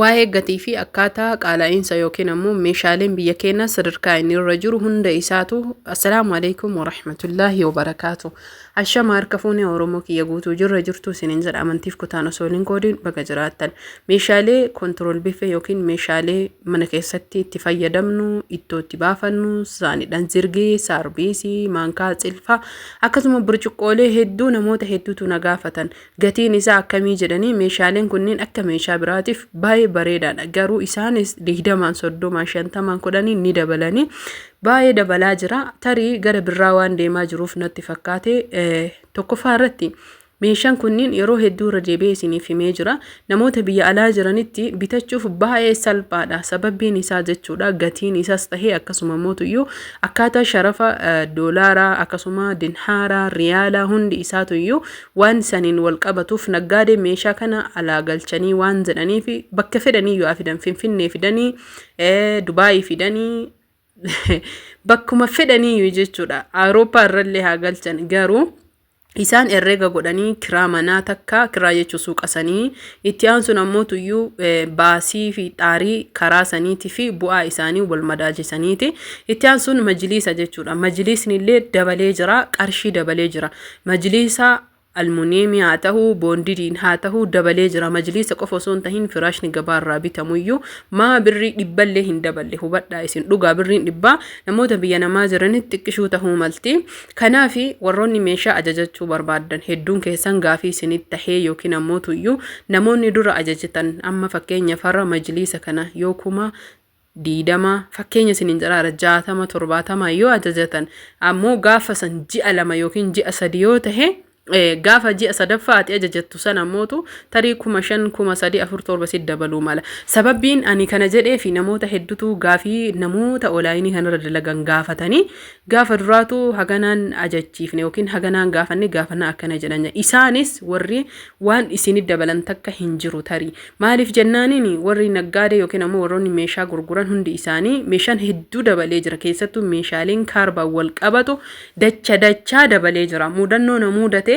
Waa'ee gatii fi akkaataa qaala'iinsa yookiin ammoo meeshaaleen biyya keenyaa sadarkaa inni irra jiru hunda isaatu. Assalaamu alaikum warahmatullaahi wabarakaatu. Ashama, harka fuunee Oromoo kiyya guutuu jirra jirtu isiniin jedha. Amantiif kutaan osoo hin qoodin baga jiraattan. Meeshaalee control buffet yookiin meeshaalee mana keessatti itti fayyadamnu, ittoo itti baafannu, saaniidhaan zirgii, saarbiisii, maankaa, cilfaa, akkasuma burcuqqoolee hedduu namoota hedduutu na gaafatan. Gatiin isaa akkamii jedhanii. Meeshaaleen kunneen akka meeshaa biraatiif baay'ee bareedaadha. Garuu isaanis 20n, 30n, 50n, 10n ni dabalanii, baay'ee dabalaa jira. Tarii gara birraa waan deemaa jiruuf natti fakkaate. Tokkoffaa irratti meeshaan kunniin yeroo hedduu irra deebi'ee isiniif himee jira. Namoota biyya alaa jiranitti bitachuuf baay'ee salphaadha. Sababbiin isaa jechuudha, gatiin isaas tahee akkasuma mootuyyuu akkaataa sharafa doolaaraa, akkasuma dinhaaraa, riyaalaa, hundi isaatuyyuu waan saniin wal qabatuuf, naggaadee meeshaa kana alaa galchanii waan jedhaniif bakka fedhanii yoo fidan, Finfinnee fidanii, Dubaayii fidanii, bakkuma fedhanii jechuudha. Awurooppaa irrallee haa galchan, garuu isaan herreega godhanii kiraa manaa takka, kiraa jechuu suuqa sanii, itti aansuun ammoo tuyyuu baasii fi xaarii karaa saniitii fi bu'aa isaanii wal madaalchisaniiti. Itti aansuun majliisa jechuudha. Majliisni illee dabalee jira, qarshii dabalee jira. Majliisa almuuniyeemii haa ta'uu, boondidiin haa ta'uu, dabalee jira. Majliisa qofa osoo hin tahin firaashni gabaarraa bitamuyyuu maa birrii dhibballee hin daballe. Hubadhaa isin, dhugaa birriin 100 namoota biyya namaa jiranitti xiqqishuu tahuu malti. Kanaaf warroonni meeshaa ajajachuu barbaaddan hedduun keessan gaafii isinitti tahee yookiin ammoo tuyyuu namoonni dura ajajatan, amma fakkeenya farra majliisa kana yoo 20,000, fakkeenya isiniin jedhaara, 60, 70 yoo ajajatan, ammoo gaafa san ji'a 2 yookiin ji'a 3 yoo tahe, gaafa ji'a sadaffaa ati ajajattu sana ammootu tarii 5000, 3000, 4, 7 si dabaluu mala. Sababbiin ani kana jedhee fi namoota hedduutu gaafii namoota olaayinii kanarra dalagan gaafatanii, gaafa duraatu haganaan ajachiifne yookiin haganaan gaafanne, gaafanaa akkana jedhan. Isaanis warri waan isinit dabalan takka hin jiru tarii. Maaliif jennaaniin, warri naggaadee yookiin ammoo warroonni meeshaa gurguran hundi isaanii meeshaan hedduu dabalee jira. Keessattuu meeshaaleen kaarbaan wal qabatu dacha dachaa dabalee jira. Mudannoo na mudate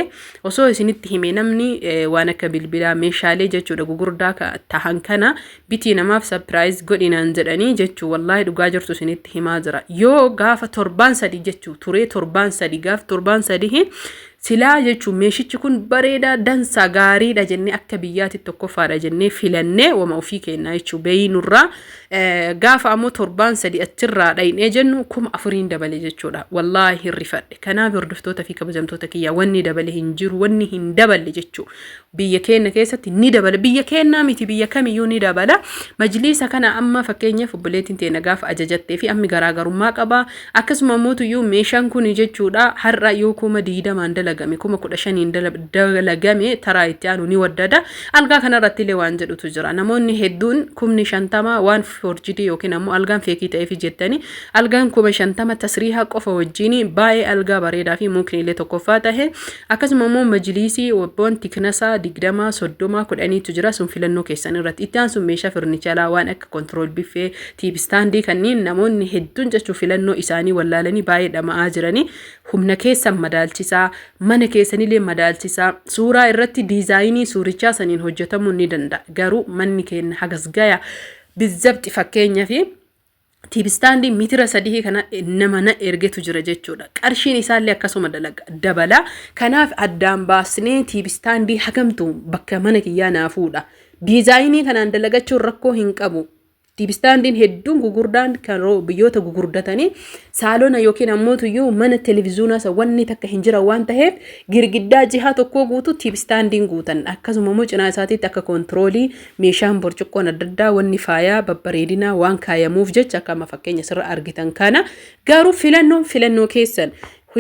osoo isinitti hime, namni waan akka bilbilaa, meeshaalee jechuudha, gugurdaa tahan kana bitii namaaf surprise godhinaan jedhanii jechuu, wallaahi dhugaa jirtu isinitti himaa jira. Yoo gaafa torbaan 3 jechuu turee, torbaan 3, gaaf torbaan 3 silaa jechuun meeshichi kun bareedaa, dansaa, gaariidha jennee, akka biyyaatti tokkoffaadha jennee filannee, wama ofii kennaa jechuu beeynurraa, gaafa ammoo torbaan 3 achirraa dhaynee jennu 4000n dabale jechuudha. Wallaahi hirrifadhe. Kanaaf hordoftoota fi kabajamtoota kiyyaa, wanni dabale hin jiru, wanni hin daballe jechuu biyya keenya keessatti ni dabala. Biyya keenyaa miti, biyya kamiyyuu ni dabala. Majliisa kana amma fakkeenyaaf obboleettiin teenya gaafa ajajattee fi ammi garaagarummaa qaba. Akkasuma ammoo meeshaan kun jechuudha, har'a yoo 20,000n dalagame, 15,000n dalagame, taraa itti aanu ni waddada. Algaa kanarratti illee waan jedhutu jira. Namoonni hedduun 50,000 waan forjidii yookiin ammoo algaan feekii ta'eef jettanii, algaan 50,000 tasriihaa qofa wajjin baay'ee algaa bareedaa fi mukni illee tokkoffaa tahe. Akkasuma immoo majliisii wabboon tiknasaa 20, 30, 10tu jira, sun filannoo keessan irratti. Itti aansuun meeshaa firnicharaa waan akka control buffet, TV standii kanneen namoonni hedduun jechuun filannoo isaanii wallaalanii baay'ee dhama'aa jiranii. Humna keessan madaalchisaa, mana keessanillee madaalchisaa. Suuraa irratti diizaayinii suurichaa saniin hojjetamuu ni danda'a, garuu manni keenya hagas gaya bizzabxi? Fakkeenyaa fi TV standii mitira 3 kana nama na ergetu jira jechuudha. Qarshiin isaallee akkasuma dalaga dabala. Kanaaf addaan baasnee TV standii hagamtu bakka mana kiyyaa naafuudha. Diizaayinii kanaan dalagachuun rakkoo hin qabu. TV standiin hedduun gugurdaan kan biyyoota gugurdatanii saalona yookiin ammoo tuyyuu mana televiziyoonaa isa wanni takka hin jiran waan ta'eef, girgiddaa jihaa tokkoo guutuu TV standiin guutan. Akkasuma immoo cinaa isaatiitti akka koontiroolii meeshaan burcuqqoon adda addaa, wanni faayaa babbareedinaa waan kaayamuuf jecha, akka amma fakkeenya sirra argitan kana. Garuu filannoon filannoo keessan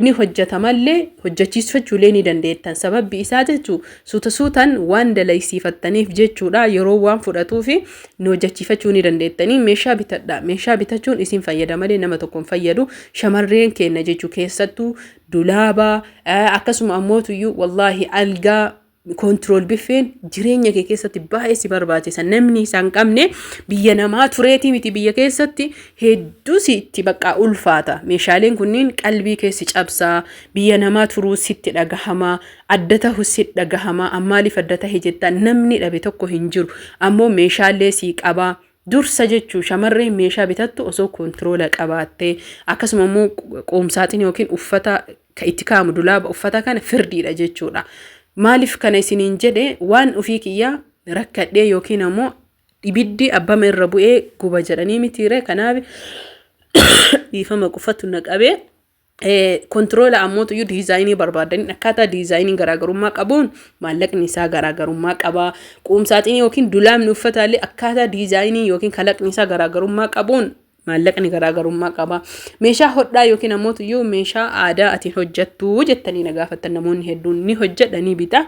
ni hojjetamallee, hojjechiifachuulee ni dandeettan. Sababbi isaa jechuu suuta suutan waan dalaysiifattaniif jechuudha, yeroo waan fudhatuufi ni hojjechiifachuu ni dandeettanii. Meeshaa bitadha. Meeshaa bitachuun isin fayyada malee nama tokko hin fayyadu. Shamarreen keenya jechuu, keessattuu dulaabaa, akkasuma ammootuyyuu wallaahi algaa. Control biffeen jireenya kee keessatti baay'ee si barbaachisa. Namni isaan qabne biyya namaa tureetii miti, biyya keessatti hedduu sitti bakka ulfaata. Meeshaaleen kunniin qalbii keessi cabsaa, biyya namaa turuu sitti dhagahama, adda tahu sitti dhagahama. Ammaaliif adda tahe jettaa, namni dhabe tokko hin jiru. Ammoo meeshaalee sii qabaa. Dursa jechuu shamarreen meeshaa bitattu osoo kontiroola qabaattee, akkasuma immoo qoomsaaxin yookiin uffata itti kaa'amu, dulaaba uffata kana firdiidha jechuudha. Maaliif kana isiniin jedhe? Waan ofii kiyyaa rakkadhee yookiin ammoo ibiddi abbama irra bu'ee guba jedhanii mitiire. Kanaaf dhiifama, qufatu na qabee. Kontiroola ammoo iyyuu diizaayinii barbaadanii akkaataa diizaayinii garaagarummaa qabuun maallaqni isaa garaagarummaa qaba. Quumsaaxinii yookiin dulaabni uffataallee akkaataa diizaayinii yookiin kalaqni isaa garaagarummaa qabuun maallaqni garaagarummaa qaba. Meeshaa hodhaa yookiin ammoo iyyuu meeshaa aadaa ati hojjettu jettanii na gaafattan namoonni hedduun, ni hojjedha, ni bita.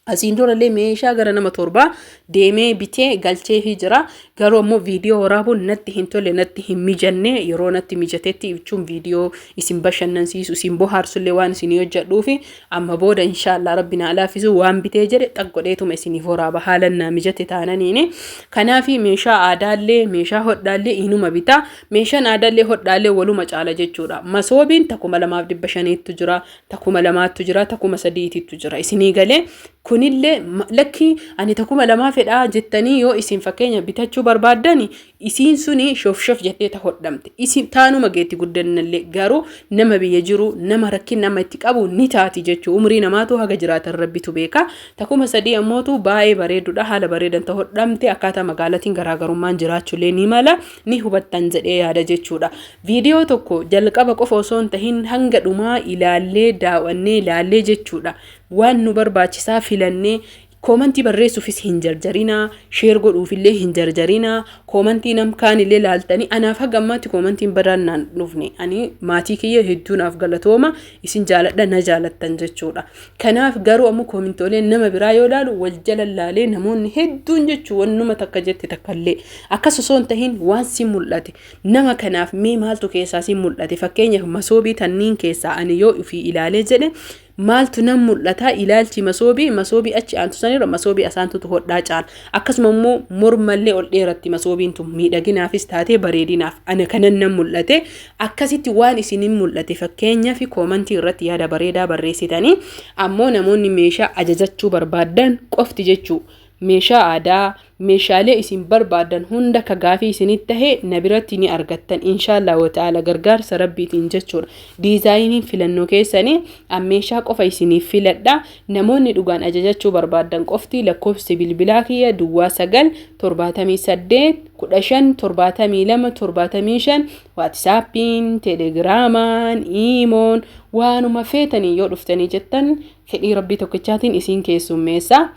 Asiin durallee meeshaa gara nama 7 deemee bitee galcheefii jira. Garuu ammoo viidiyoo waraabuun natti hin tolle, natti hin mijanne. Yeroo natti mijatetti jechuun viidiyoo isin bashannansiisu, isin bohaarsullee waan isinii hojjedhuufi, amma booda inshaallah rabbi naa laaffisu, waan bitee jedhe xaggodheetuma isiniif waraaba haalan naa mijate taananiini. Kanaafi meeshaa aadaallee meeshaa hodhaallee inuma bita. Meeshaan aadaallee hodhaallee waluma caala jechuudha. Masoobiin ta 2500ttu jira, ta 2000ttu jira, ta 3000ttu jira. Isinii galee? Kunillee lakki ani ta 2000 fedhaa jettanii yoo isin fakkeenya bitachuu barbaaddani, isiin suni shof shof jettee ta hodhamte. Isin taanuma geetti guddannallee, garuu nama biyya jiru, nama rakkin nama itti qabu ni taati jechuu. Umrii namaatu haga jiraatan rabbitu beeka. Ta 3000 ammootu baay'ee bareedudha, haala bareedan ta hodhamte. Akkaataa magaalatiin garaagarummaan jiraachuullee ni mala, ni hubattan jedhee yaada jechuudha. Viidiyoo tokko jalqaba qofa osoo hin tahin hanga dhumaa ilaallee, daawwannee ilaallee jechuudha. Waan nu barbaachisaa filannee koomantii barreessuufis hin jarjarinaa, share godhuufillee hin jarjarinaa, koomantii nam kaanillee laaltanii. Anaaf haga ammaatti koomantiin badaan naan dhufne. Ani maatii kiyya hedduu naaf galatooma, isin jaaladha, na jaalattan jechuudha. Kanaaf garuu ammoo koomintooleen nama biraa yoo laalu wal jala laalee, namoonni hedduun jechuu wannuma takka jette takkallee akkas osoo hin tahin, waan si mul'ate nama kanaaf mee maaltu keessaa si mul'ate? Fakkeenyaaf masoobii tanniin keessaa ani yoo ofii ilaalee jedhe maaltu nan mul'ata? Ilaalchi masoobii achi aantu sanirra masoobii asaantutu hodhaa caala. Akkasuma immoo mormallee ol dheeratti masoobiin tun, miidhaginaafis taatee bareedinaaf ana kanan nan mul'ate. Akkasitti waan isinin mul'ate fakkeenyaaf koomantii irratti yaada bareedaa barreessitanii, ammoo namoonni meeshaa ajajachuu barbaaddan qofti jechuu, meeshaa aadaa, meeshaalee isin barbaadan hunda ka gaafii isinitti tahe na biratti ni argattan inshaallah wa ta'ala, gargaarsa rabbiitiin jechuudha. Diizaayiniin filannoo keessanii, meeshaa qofa isiniif filadha. Namoonni dhugaan ajajachuu barbaadan qofti lakkoofsi bilbilaa kiyya 09 78 15 72 75. Waatisaappiin, Teelegiraamaan, Iimoon, waanuma feetanii yoo dhuftanii jettan fedhii rabbii tokkichaatiin isiin keessummeessa.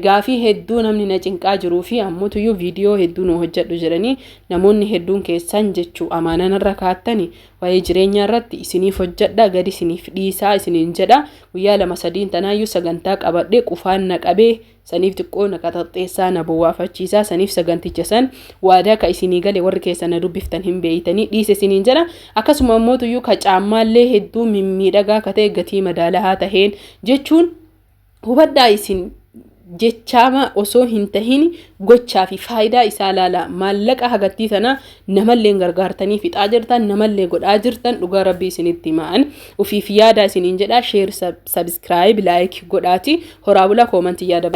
Gaafii hedduu namni na cinqaa jiruu fi ammotuyyuu viidiyoo hedduu nu hojjedhu jedhanii namoonni hedduun keessan jechuu amaanaan irra kaattani, waa'ee jireenyaa irratti isiniif hojjedha, gadi isiniif dhiisaa isiniin jedha. Guyyaa 2 3 tanaayyuu sagantaa qabadhee qufaan na qabee, saniif xiqqoo na qaxaxxeessaa, na bowwaafachiisaa. Saniif saganticha san waadaa ka isinii gale warri keessa na dubbiftan hin beeytanii, dhiise isiniin jedha. Akkasuma ammootuyyuu ka caammaallee hedduu mimmiidhagaa ka ta'e gatii madaalahaa taheen jechuun, hubadhaa, isin jechaama osoo hin tahin gochaa fi faayidaa isaa laala. Maallaqa hagattii tana namallee gargaartanii fixaa jirtan, namallee godhaa jirtan, dhugaa rabbii isinitti hima'an. Ufiif yaadaa isiniin jedha. Share, subscribe, like godhaati horaa bulaa. Koomantii yaada.